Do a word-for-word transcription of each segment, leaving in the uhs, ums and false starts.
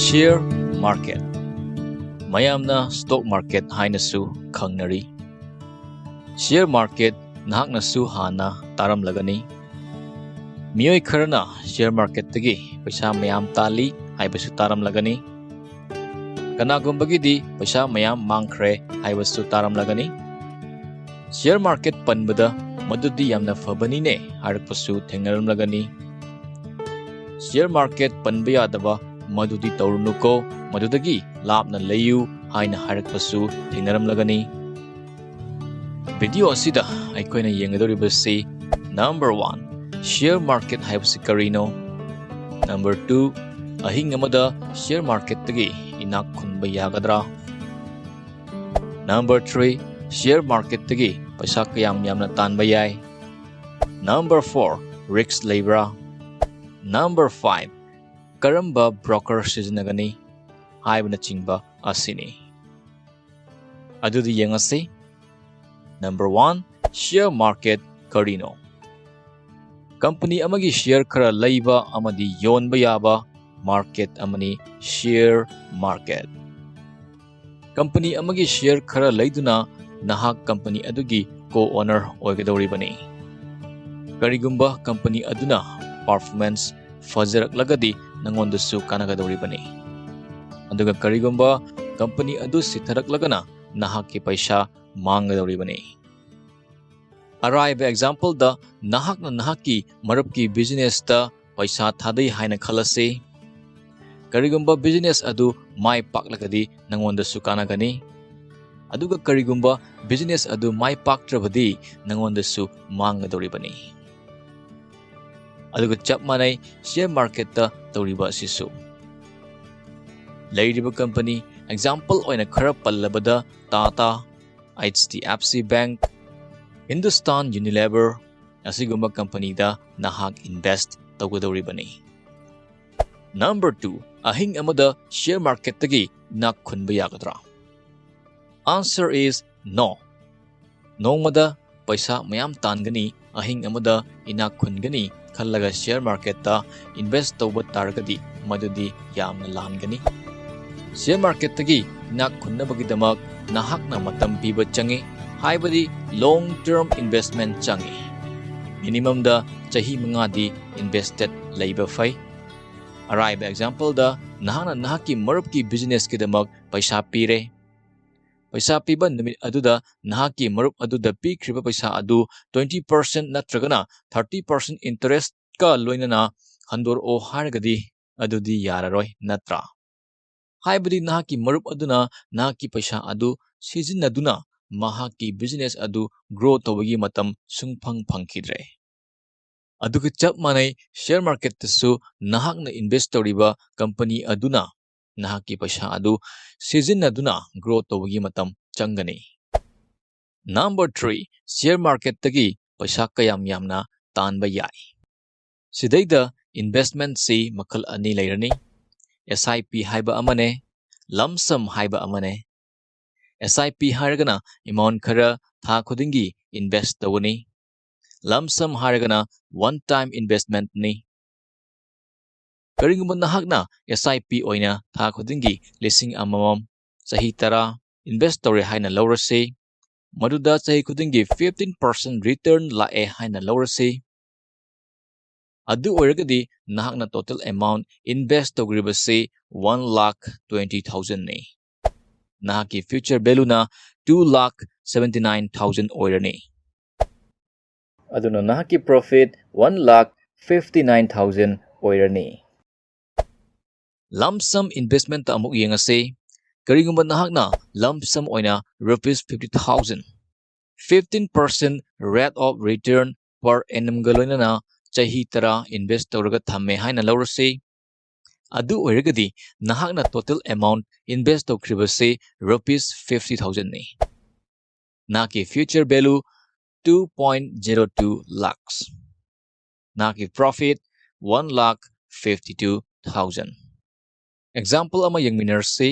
Share market, ꯃꯌꯥꯝꯅ stock market ꯍꯥꯏꯅꯁꯨ ꯈꯪꯅꯔꯤ꯫ Share market ꯅꯍꯥꯛꯅꯁꯨ ꯍꯥꯟꯅ ꯇꯥꯔꯝꯂꯒꯅꯤ꯫ ꯃꯤꯑꯣꯏ ꯈꯔꯅ share marketꯇꯒꯤ ꯄꯩꯁꯥ ꯃꯌꯥꯝ ꯇꯥꯜꯂꯤ ꯍꯥꯏꯕꯁꯨ ꯇꯥꯔꯝꯂꯒꯅꯤ꯫ ꯀꯅꯥꯒꯨꯝꯕꯒꯤꯗꯤ ꯄꯩꯁꯥ ꯃꯌꯥꯝ ꯃꯥꯡꯈ꯭ꯔꯦ ꯍꯥꯏꯕꯁꯨ ꯇꯥꯔꯝꯂꯒꯅꯤ꯫ Share market ꯄꯟꯕꯗ "ꯃꯗꯨꯗꯤ ꯌꯥꯝꯅ ꯐꯕꯅꯤꯅꯦ" ꯍꯥꯏꯔꯛꯄꯁꯨ ꯊꯦꯡꯅꯔꯝꯂꯒꯅꯤ꯫ Share market ꯄꯟꯕ ꯌꯥꯗꯕ, "ꯃꯗꯨꯗꯤ ꯇꯧꯔꯨꯅꯨꯀꯣ, ꯃꯗꯨꯗꯒꯤ ꯂꯥꯞꯅ ꯂꯩꯌꯨ" ꯍꯥꯏꯅ ꯍꯥꯏꯔꯛꯄꯁꯨ ꯊꯦꯡꯅꯔꯝꯂꯒꯅꯤ꯫ Video ꯑꯁꯤꯗ ꯑꯩꯈꯣꯏꯅ ꯌꯦꯡꯒꯗꯧꯔꯤꯕꯁꯤ, number one, share market ꯍꯥꯏꯕꯁꯤ ꯀꯔꯤꯅꯣ? Number two, ꯑꯍꯤꯡ ꯑꯃꯗ share marketꯇꯒꯤ ꯏꯅꯥꯛ ꯈꯨꯟꯕ ꯌꯥꯒꯗ꯭ꯔꯥ? Number three, share marketꯇꯒꯤ ꯄꯩꯁꯥ ꯀꯌꯥꯝ ꯌꯥꯝꯅ ꯇꯥꯟꯕ ꯌꯥꯏ? Number four, risk ꯂꯩꯕ꯭ꯔꯥ? Number five, ꯀꯔꯝꯕ broker ꯁꯤꯖꯤꯟꯅꯒꯅꯤ? ꯍꯥꯏꯕꯅꯆꯤꯡꯕ ꯑꯁꯤꯅꯤ꯫ ꯑꯗꯨꯗꯤ ꯌꯦꯡꯉꯁꯤ꯫ Number one, share market ꯀꯔꯤꯅꯣ? Company ꯑꯃꯒꯤ share ꯈꯔ ꯂꯩꯕ ꯑꯃꯗꯤ ꯌꯣꯟꯕ ꯌꯥꯕ market ꯑꯃꯅꯤ share market꯫ Company ꯑꯃꯒꯤ share ꯈꯔ ꯂꯩꯗꯨꯅ ꯅꯍꯥꯛ company ꯑꯗꯨꯒꯤ co-owner ꯑꯣꯏꯒꯗꯧꯔꯤꯕꯅꯤ꯫ ꯀꯔꯤꯒꯨꯝꯕ company ꯑꯗꯨꯅ performance ꯐꯖꯔꯛꯂꯒꯗꯤ ꯅꯉꯣꯟꯗꯁꯨ ꯀꯥꯟꯅꯒꯗꯧꯔꯤꯕꯅꯤ꯫ ꯑꯗꯨꯒ ꯀꯔꯤꯒꯨꯝꯕ company ꯑꯗꯨ ꯁꯤꯊꯔꯛꯂꯒꯅ ꯅꯍꯥꯛꯀꯤ ꯄꯩꯁꯥ ꯃꯥꯡꯒꯗꯧꯔꯤꯕꯅꯤ꯫ ꯑꯔꯥꯏꯕ exampleꯗ, ꯅꯍꯥꯛꯅ ꯅꯍꯥꯛꯀꯤ ꯃꯔꯨꯞꯀꯤ businessꯇ ꯄꯩꯁꯥ ꯊꯥꯗꯩ ꯍꯥꯏꯅ ꯈꯜꯂꯁꯤ꯫ ꯀꯔꯤꯒꯨꯝꯕ business ꯑꯗꯨ ꯃꯥꯏ ꯄꯥꯛꯂꯒꯗꯤ ꯅꯉꯣꯟꯗꯁꯨ ꯀꯥꯟꯅꯒꯅꯤ, ꯑꯗꯨꯒ ꯀꯔꯤꯒꯨꯝꯕ business ꯑꯗꯨ ꯃꯥꯏ ꯄꯥꯛꯇ꯭ꯔꯕꯗꯤ ꯅꯉꯣꯟꯗꯁꯨ ꯃꯥꯡꯒꯗꯧꯔꯤꯕꯅꯤ꯫ ꯑꯗꯨꯒ ꯆꯞ ꯃꯥꯟꯅꯩ share marketꯇ ꯇꯧꯔꯤꯕ ꯑꯁꯤꯁꯨ꯫ ꯂꯩꯔꯤꯕ company, example ꯑꯣꯏꯅ ꯈꯔ ꯄꯜꯂꯕꯗ, Tata, H D F C Bank, Hindustan Unilever ꯑꯁꯤꯒꯨꯝꯕ companyꯗ ꯅꯍꯥꯛ invest ꯇꯧꯒꯗꯧꯔꯤꯕꯅꯤ꯫ Number two, ꯑꯍꯤꯡ ꯑꯃꯗ share marketꯇꯒꯤ ꯏꯅꯥꯛ ꯈꯨꯟꯕ ꯌꯥꯒꯗ꯭ꯔꯥ? Answer is no꯫ ꯅꯣꯡꯃꯗ ꯄꯩꯁꯥ ꯃꯌꯥꯝ ꯇꯥꯟꯒꯅꯤ, ꯑꯍꯤꯡ ꯑꯃꯗ ꯏꯅꯥꯛ ꯈꯨꯟꯒꯅꯤ ꯈꯜꯂꯒ share marketꯇ invest ꯇꯧꯕ ꯇꯥꯔꯒꯗꯤ ꯃꯗꯨꯗꯤ ꯌꯥꯝꯅ ꯂꯥꯟꯒꯅꯤ꯫ Share marketꯇꯒꯤ ꯏꯅꯥꯛ ꯈꯨꯟꯅꯕꯒꯤꯗꯃꯛ ꯅꯍꯥꯛꯅ ꯃꯇꯝ ꯄꯤꯕ ꯆꯪꯏ, ꯍꯥꯏꯕꯗꯤ long term investment ꯆꯪꯏ꯫ Minimumꯗ ꯆꯍꯤ ꯃꯉꯥꯗꯤ invested ꯂꯩꯕ ꯐꯩ꯫ ꯑꯔꯥꯏꯕ exampleꯗ, ꯅꯍꯥꯛꯅ ꯅꯍꯥꯛꯀꯤ ꯃꯔꯨꯞꯀꯤ businessꯀꯤꯗꯃꯛ ꯄꯩꯁꯥ ꯄꯤꯔꯦ꯫ ꯄꯩꯁꯥ ꯄꯤꯕ ꯅꯨꯃꯤꯠ ꯑꯗꯨꯗ ꯅꯍꯥꯛꯀꯤ ꯃꯔꯨꯞ ꯑꯗꯨꯗ ꯄꯤꯈ꯭ꯔꯤꯕ ꯄꯩꯁꯥ ꯑꯗꯨ twenty percent ꯅꯠꯇ꯭ꯔꯒꯅ thirty percent interestꯀ ꯂꯣꯏꯅꯅ ꯍꯟꯗꯣꯔꯛꯑꯣ ꯍꯥꯏꯔꯒꯗꯤ, ꯑꯗꯨꯗꯤ ꯌꯥꯔꯔꯣꯏ, ꯅꯠꯇ꯭ꯔꯥ? ꯍꯥꯏꯕꯗꯤ ꯅꯍꯥꯛꯀꯤ ꯃꯔꯨꯞ ꯑꯗꯨꯅ ꯅꯍꯥꯛꯀꯤ ꯄꯩꯁꯥ ꯑꯗꯨ ꯁꯤꯖꯤꯟꯅꯗꯨꯅ ꯃꯍꯥꯛꯀꯤ business ꯑꯗꯨ grow ꯇꯧꯕꯒꯤ ꯃꯇꯝ ꯁꯨꯡꯐꯪ ꯐꯪꯈꯤꯗ꯭ꯔꯦ꯫ ꯑꯗꯨꯒ ꯆꯞ ꯃꯥꯟꯅꯩ, share marketꯇꯁꯨ ꯅꯍꯥꯛꯅ invest ꯇꯧꯔꯤꯕ company ꯑꯗꯨꯅ ꯅꯍꯥꯛꯀꯤ ꯄꯩꯁꯥ ꯑꯗꯨ ꯁꯤꯖꯤꯟꯅꯗꯨꯅ grow ꯇꯧꯕꯒꯤ ꯃꯇꯝ ꯆꯪꯒꯅꯤ꯫ Number three, share marketꯇꯒꯤ ꯄꯩꯁꯥ ꯀꯌꯥꯝ ꯌꯥꯝꯅ ꯇꯥꯟꯕ ꯌꯥꯏ? ꯁꯤꯗꯩꯗ investmentꯁꯤ ꯃꯈꯜ ꯑꯅꯤ ꯂꯩꯔꯅꯤ꯫ S I P ꯍꯥꯏꯕ ꯑꯃꯅꯦ, lump sum ꯍꯥꯏꯕ ꯑꯃꯅꯦ꯫ S I P ꯍꯥꯏꯔꯒꯅ amount ꯈꯔ ꯊꯥ ꯈꯨꯗꯤꯡꯒꯤ invest ꯇꯧꯒꯅꯤ꯫ Lump sum ꯍꯥꯏꯔꯒꯅ one time investmentꯅꯤ꯫ ꯀꯔꯤꯒꯨꯝꯕ ꯅꯍꯥꯛꯅ S I P ꯑꯣꯏꯅ ꯊꯥ ꯈꯨꯗꯤꯡꯒꯤ ꯂꯤꯁꯤꯡ ꯑꯃꯃꯝ ꯆꯍꯤ ꯇꯔꯥ invest ꯇꯧꯔꯦ ꯍꯥꯏꯅ ꯂꯧꯔꯁꯤ, ꯃꯗꯨꯗ ꯆꯍꯤ ꯈꯨꯗꯤꯡꯒꯤ fifteen percent return ꯂꯥꯛꯑꯦ ꯍꯥꯏꯅ ꯂꯧꯔꯁꯤ꯫ ꯑꯗꯨ ꯑꯣꯏꯔꯒꯗꯤ ꯅꯍꯥꯛꯅ total amount invest ꯇꯧꯈ꯭ꯔꯤꯕꯁꯤ one lakh twenty thousandꯅꯤ꯫ ꯅꯍꯥꯛꯀꯤ future valueꯅ two lakh seventy nine thousand ꯑꯣꯏꯔꯅꯤ꯫ ꯑꯗꯨꯅ ꯅꯍꯥꯛꯀꯤ profit one lakh fifty nine thousand ꯑꯣꯏꯔꯅꯤ꯫ Lump sum investmentꯇ ꯑꯃꯨꯛ ꯌꯦꯡꯉꯁꯤ꯫ ꯀꯔꯤꯒꯨꯝꯕ ꯅꯍꯥꯛꯅ lump sum ꯑꯣꯏꯅ rupees fifty thousand, fifteen percent rate of return per annumꯒ ꯂꯣꯏꯅꯅ ꯆꯍꯤ ꯇꯔꯥ invest ꯇꯧꯔꯒ ꯊꯝꯃꯦ ꯍꯥꯏꯅ ꯂꯧꯔꯁꯤ꯫ ꯑꯗꯨ ꯑꯣꯏꯔꯒꯗꯤ ꯅꯍꯥꯛꯅ total amount invest ꯇꯧꯈ꯭ꯔꯤꯕꯁꯤ rupees fifty thousandꯅꯤ꯫ ꯅꯍꯥꯛꯀꯤ future value two point zero two lakhs꯫ ꯅꯍꯥꯛꯀꯤ profit one lakh fifty two thousand꯫ Example ꯑꯃ ꯌꯦꯡꯃꯤꯟꯅꯔꯁꯤ꯫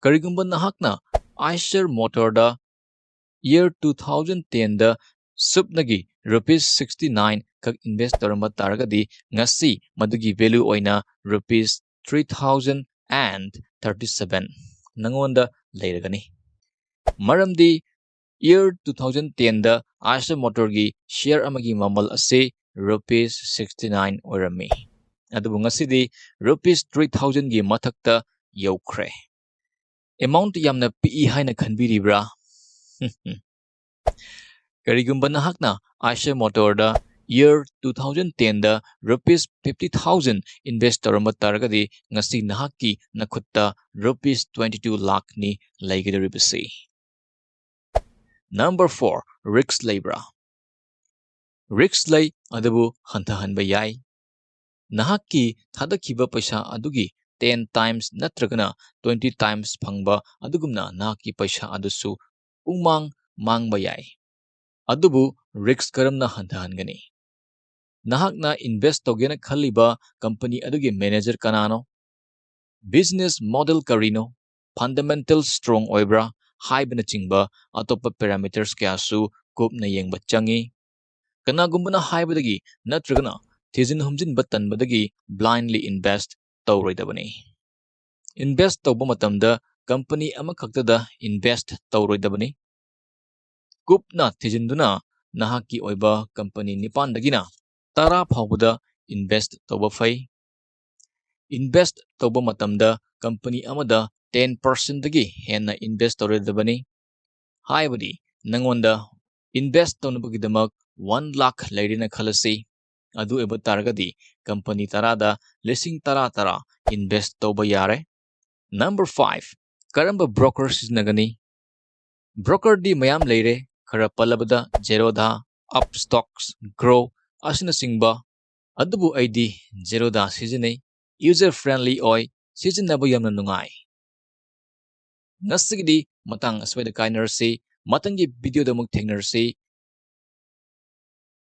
ꯀꯔꯤꯒꯨꯝꯕ ꯅꯍꯥꯛꯅ Eicher Motorꯗ year two thousand tenꯗ ꯁꯨꯞꯅꯒꯤ rupees sixty nine ꯈꯛ invest ꯇꯧꯔꯝꯕ ꯇꯥꯔꯒꯗꯤ, ꯉꯁꯤ ꯃꯗꯨꯒꯤ value ꯑꯣꯏꯅ rupees three thousand and thirty seven ꯅꯉꯣꯟꯗ ꯂꯩꯔꯒꯅꯤ꯫ ꯃꯔꯝꯗꯤ year two thousand ten ꯗ Eicher Motorꯒꯤ share ꯑꯃꯒꯤ ꯃꯃꯜ ꯑꯁꯤ rupees sixty nine ꯑꯣꯏꯔꯝꯃꯤ꯫ ꯑꯗꯨꯕꯨ ꯉꯁꯤꯗꯤ rupees three thousand ꯒꯤ ꯃꯊꯛꯇ ꯌꯧꯈ꯭ꯔꯦ꯫ Amount ꯌꯥꯝꯅ ꯄꯤꯛꯏ ꯍꯥꯏꯅ ꯈꯟꯕꯤꯔꯤꯕ꯭ꯔꯥ? ꯀꯔꯤꯒꯨꯝꯕ ꯅꯍꯥꯛꯅ Eicher Motorꯗ year two thousand ten ꯗ rupees fifty thousand invest ꯇꯧꯔꯝꯕ ꯇꯥꯔꯒꯗꯤ, ꯉꯁꯤ ꯅꯍꯥꯛꯀꯤ ꯅꯈꯨꯠꯇ rupees twenty two ꯂꯥꯈꯅꯤ ꯂꯩꯒꯗꯧꯔꯤꯕꯁꯤ꯫ Number four, risk ꯂꯩꯕ꯭ꯔꯥ? Risk ꯂꯩ, ꯑꯗꯨꯕꯨ ꯍꯟꯊꯍꯟꯕ ꯌꯥꯏ꯫ ꯅꯍꯥꯛꯀꯤ ꯊꯥꯗꯈꯤꯕ ꯄꯩꯁꯥ ꯑꯗꯨꯒꯤ ten times ꯅꯠꯇ꯭ꯔꯒꯅ twenty times ꯐꯪꯕ ꯑꯗꯨꯒꯨꯝꯅ ꯅꯍꯥꯛꯀꯤ ꯄꯩꯁꯥ ꯑꯗꯨꯁꯨ ꯄꯨꯡꯃꯥꯡ ꯃꯥꯡꯕ ꯌꯥꯏ꯫ ꯑꯗꯨꯕꯨ risk ꯀꯔꯝꯅ ꯍꯟꯊꯍꯟꯒꯅꯤ? ꯅꯍꯥꯛꯅ invest ꯇꯧꯒꯦꯅ ꯈꯜꯂꯤꯕ company ꯑꯗꯨꯒꯤ manager ꯀꯅꯥꯅꯣ? Business model ꯀꯔꯤꯅꯣ? Fundamental strong ꯑꯣꯏꯕ꯭ꯔꯥ? ꯍꯥꯏꯕꯅꯆꯤꯡꯕ ꯑꯇꯣꯞꯄ parameters ꯀꯌꯥꯁꯨ ꯀꯨꯞꯅ ꯌꯦꯡꯕ ꯆꯪꯏ꯫ ꯀꯅꯥꯒꯨꯝꯕꯅ ꯍꯥꯏꯕꯗꯒꯤ ꯅꯠꯇ꯭ꯔꯒꯅ ꯊꯤꯖꯤꯟ ꯍꯨꯝꯖꯤꯟꯕ ꯇꯟꯕꯗꯒꯤ blindly invest ꯇꯧꯔꯣꯏꯗꯕꯅꯤ꯫ Invest ꯇꯧꯕ ꯃꯇꯝꯗ company ꯑꯃꯈꯛꯇꯗ invest ꯇꯧꯔꯣꯏꯗꯕꯅꯤ꯫ ꯀꯨꯞꯅ ꯊꯤꯖꯤꯟꯗꯨꯅ ꯅꯍꯥꯛꯀꯤ ꯑꯣꯏꯕ company ꯅꯤꯄꯥꯟꯗꯒꯤꯅ ꯇꯔꯥ ꯐꯥꯎꯕꯗ invest ꯇꯧꯕ ꯐꯩ꯫ Invest ꯇꯧꯕ ꯃꯇꯝꯗ company ꯑꯃꯗ ten percent ꯗꯒꯤ ꯍꯦꯟꯅ invest ꯇꯧꯔꯣꯏꯗꯕꯅꯤ꯫ ꯍꯥꯏꯕꯗꯤ ꯅꯉꯣꯟꯗ invest ꯇꯧꯅꯕꯒꯤꯗꯃꯛ one lakh ꯂꯩꯔꯦꯅ ꯈꯜꯂꯁꯤ꯫ ꯑꯗꯨ ꯑꯣꯏꯕ ꯇꯥꯔꯒꯗꯤ company ꯇꯔꯥꯗ ꯂꯤꯁꯤꯡ ꯇꯔꯥ ꯇꯔꯥ invest ꯇꯧꯕ ꯌꯥꯔꯦ꯫ Number five, ꯀꯔꯝꯕ broker ꯁꯤꯖꯤꯟꯅꯒꯅꯤ? Brokerꯗꯤ ꯃꯌꯥꯝ ꯂꯩꯔꯦ, ꯈꯔ ꯄꯜꯂꯕꯗ Zerodha, Upstox, Groww ꯑꯁꯤꯅꯆꯤꯡꯕ꯫ ꯑꯗꯨꯕꯨ ꯑꯩꯗꯤ Zerodha ꯁꯤꯖꯤꯟꯅꯩ꯫ User friendly ꯑꯣꯏ, ꯁꯤꯖꯤꯟꯅꯕ ꯌꯥꯝꯅ ꯅꯨꯡꯉꯥꯏ꯫ ꯉꯁꯤꯒꯤꯗꯤ ꯃꯇꯥꯡ ꯑꯁꯤꯗ ꯀꯥꯏꯅꯔꯁꯤ꯫ ꯃꯊꯪꯒꯤ videoꯗ ꯑꯃꯨꯛ ꯊꯦꯡꯅꯔꯁꯤ꯫